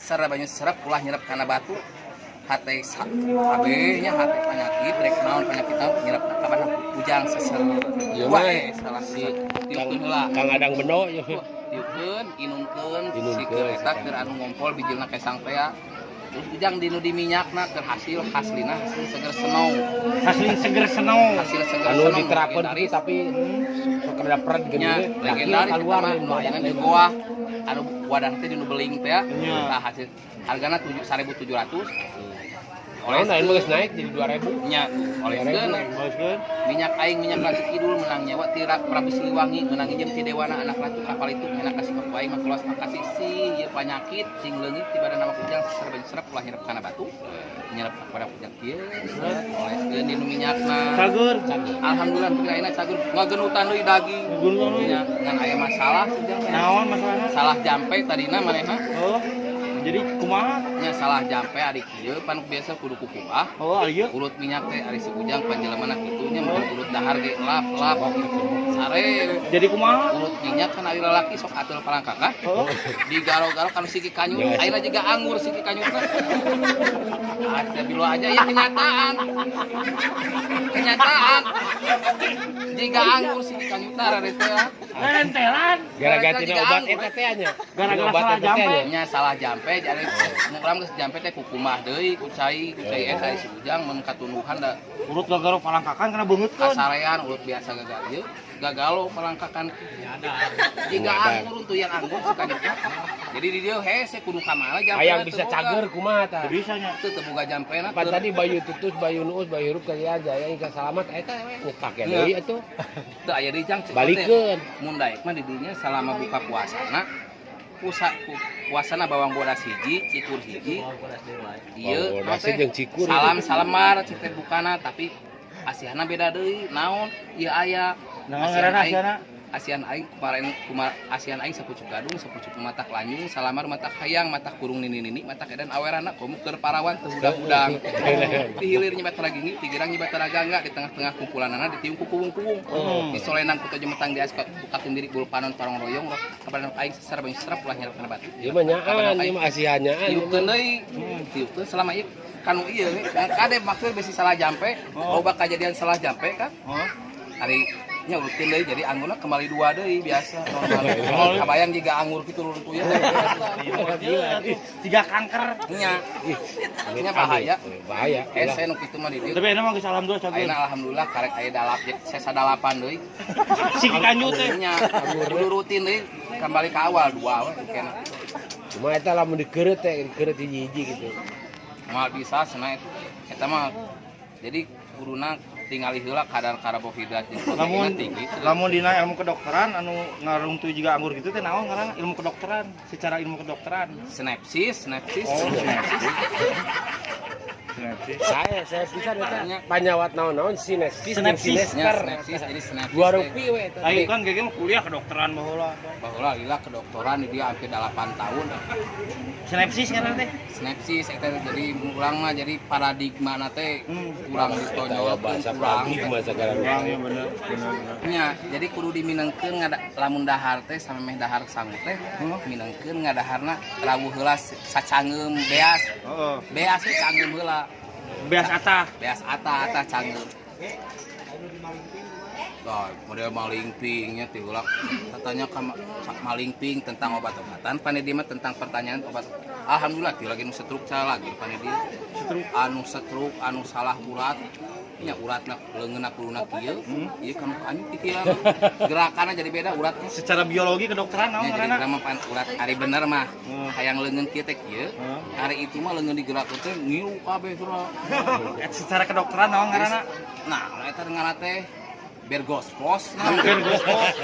Sesar banyu serep ulah nyerep kana batu. Hate kabeh nya hate penyakit rek naon penyakit naon nyerep ka badan Ujang seser. Ieu Wah, mah salah si tiupkeun heula. Kang Adang Bendo ieu. Tiupkeun, inumkeun si Inumkeun, keur eta keur anu ngompol bijilna kesang teh. Terus Ujang dinu di minyakna keur hasil hasilna hasil seger senong. Hasil seger senong. Hasil seger Anu senong diterapkeun legendaris. gitu tapi sok rada peret gini Nya, we. legendaris keluar eta mah nu ayana di goa anu wadah teh dinu beling teh. Nya. Tah hasil hargana 7.700. Naon lain mah geus naik jadi 2000. Nya, oleskeun. Oleskeun. Minyak aing minyak Ratu Kidul menang nyawa ti Prabu Siliwangi, menang injem ti Dewana anak ratu kapal itu enak kasih ku aing mah kelos makasih si ieu penyakit sing leungit ti badan nama Ujang seser banyu serep ulah nyerep kana batu, nyerep kepada Ujang kieu oleskeun dinu minyakna. Cager. Alhamdulillah nepi ka ayeuna cager, ngagenutan deui daging. Ngagenutan deui. Nya, ngan aya masalah si Ujang teh. Naon masalahna? Salah jampe tadina manehna. Oh. Jadi kumaha? Nya salah jampe ari kieu pan biasa kudu kukumbah. Oh, ari ieu. Urut minyak teh ari si Ujang panjelemana kitu nya mun urut dahar ge lap lap sare. Jadi kumaha? Urut minyak kan ari lalaki sok atul palangkakah. Oh. Digaro-garo kan siki kanyut, ayeuna juga anggur siki kanyutna. Ah, tapi lu aja ya kenyataan. Kenyataan. Jika anggur siki kanyutna rare teh. Rentelan. Gara-gara tina Jika obat anggur. Eta teh nya. Gara-gara Obat salah eta teh jampe. nya. Nya salah jampe jadi urang geus jampe teh kukumah deui ku cai, ku cai eta si Ujang mun katunduhan da. Urut gagaro palangkakan kana beungeutkeun. Kasarean urut biasa gagal ieu gagalo palangkakan jika anggur untuk yang anggur suka nyutna. Jadi di dieu hese kudu ka mana jampe. Hayang bisa cager kumaha tah? Teu bisa nya. Teu teu boga jampena. Pan tadi bayu tutus, bayu nuus, bayu hirup kali aja yang ikan salamat eta we pake Nya. Deui atuh. Teu aya deui jang cek teh. Balikeun. Mun daek mah di dinya selama buka puasana puasana bawang bodas hiji, cikur hiji. Ieu Bawang bodas teh jeung cikur. Salam salamar cek teh bukana tapi asihana beda deui. Naon? Ieu aya. Naon ngaranna asiana? Asihan aing kemarin asihan aing sapucuk gadung, sapucuk matak lanyung, salamar matak hayang, matak kurung nini nini, matak edan awerana komo keur parawan teu hudang-hudang. Di hilir nyebat ragingi, di girang nyebat ragangga, di tengah-tengah kumpulanana ditiung ku kuwung-kuwung. Di solenang ku jemetang di aas ku katumbiri bulu panon parong royong kabaran aing sesar banyu serep ulah nyerep kana batu. Ieu mah nyaan, ieu mah asihan nyaan. Tiupkeun deui, tiupkeun selama ieu kanu ieu kade maksud besi salah jampe, loba kajadian salah jampe kan. Oh. Ari nya urutkeun deui jadi anggurna kembali dua deui biasa normal. Kabayang jiga anggur kitu runtuh ya. Tiga kanker. Nya. Nya bahaya. Bahaya. Hese nu kitu mah di dieu. Tapi enak mah geus alhamdulillah cager. Ayeuna alhamdulillah karek aya dalap sesa dalapan deui. Siki kanjut teh. Nya kudu rutin deui kembali ke awal dua we kena. Cuma eta lamun dikeureut teh, dikeureut hiji-hiji gitu. Moal bisa cenah eta. Eta mah jadi kuduna tingali heula kadar karbohidrat jeung proteinna Lamun tinggi. lamun dina ilmu kedokteran anu ngarungtuy jiga anggur gitu teh naon ngaranna ilmu kedokteran, secara ilmu kedokteran? Sinapsis, sinapsis. Oh, sinapsis. Sinapsis. Saya bisa eta panyawat naon-naon sinapsis jeung Sinapsis. Nya sinester. sinapsis jadi sinapsis. Dua teh. rupi we eta. Ayo kan gege mah kuliah kedokteran baheula. Baheula lila kedokteran di dia hampir 8 tahun. Sinapsis ngaranna teh. Sinapsis eta jadi urang mah jadi paradigma na teh kurang Eta ya ditonjolkeun bahasa kurang. Paradigma segala rupa. Kurang ya bener, bener, bener. Nya, jadi kudu diminangkeun ngada lamun dahar teh samemeh dahar sangu teh minangkeun ngadaharna rawuh heula sacangeum beas. Heeh. Beas teh cangeum heula. Beas atah. Beas atah atah cangeum. Nah, model maling pingnya ti heula katanya maling ping tentang obat-obatan pane dia mah tentang pertanyaan obat. Alhamdulillah ti lagi nu stroke cara lagi pane dia. Stroke. Anu stroke, anu salah urat nya, uratna leungeunna kuluna kieu ieu kanu kanyu ti kieu gerakanna jadi beda uratnya. Secara biologi kedokteran naon Nya jadi ngaranna? urang mah pan urat ari bener mah hayang leungeun kieu teh kieu ari itu mah leungeun digerakkeun teh ngilu kabeh gerak. Secara kedokteran naon ngaranna? Nah, eta ngaranna teh bergospos nah. Bergospos.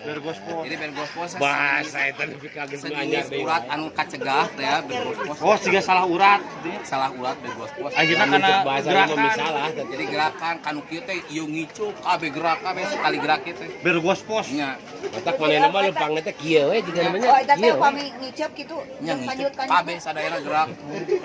Bergospos. Jadi bergospos Bahasa eta nepi ka geus nu anyar sejenis deui. Urat anu kacegah teh ya bergospos. Oh, siga salah urat. Salah urat bergospos. Ayeuna Lamun kana cek bahasa mah gerakan. Misalah teh. Jadi gerakan kanu kieu teh ieu ngicup kabeh gerak kabeh sekali gerak kieu teh. Bergospos. Nya. Matak manehna mah lempangna teh kieu we jiga namanya. Oh, eta teh Kieu we. upami ngicep gitu, Nya ngiceup kanjut-kanjut. Kabeh sadayana gerak.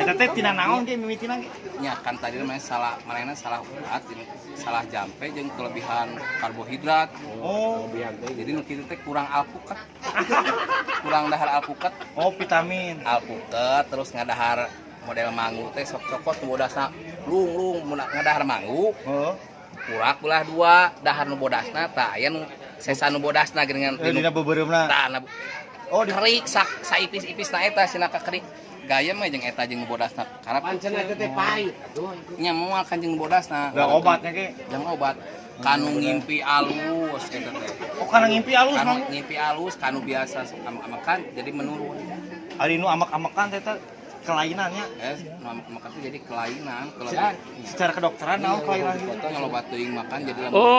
Eta teh tina naon ge mimitina ge? Nya kan tadi namanya salah manehna salah urat jeung salah jampe jeung kelebihan Kelebihan karbohidrat. Oh. Kelebihan teh. Jadi nu kitu teh kurang alpukat. Kurang dahar alpukat. Oh, vitamin. Alpukat terus ngadahar model manggu teh sok cokot nu bodasna lung lung mun ngadahar manggu Heeh. kurak belah dua, dahar nu bodasna tah aya nu sesa nu bodasna geuningan. Eh, dina beubeureumeuna. Tah na. Oh, di Kerik sak saipis-ipis na eta sina kerik gaya mah jeung eta jeung nu bodasna karena Pancen eta teh pahit atuh. Nya moal kan jeung nu bodasna. Da obatnya ge. Jeung obat kanu ngimpi alus eta teh. Oh, kana ngimpi alus Kanu mang. ngimpi alus, kanu biasa amak-amakan jadi menurun. Ari nu amak-amakan teh teh kelainannya. Nu amak-amakan teh jadi kelainan, kelainan. Secara kedokteran naon kelainan gitu? Foto loba teuing makan jadi Oh.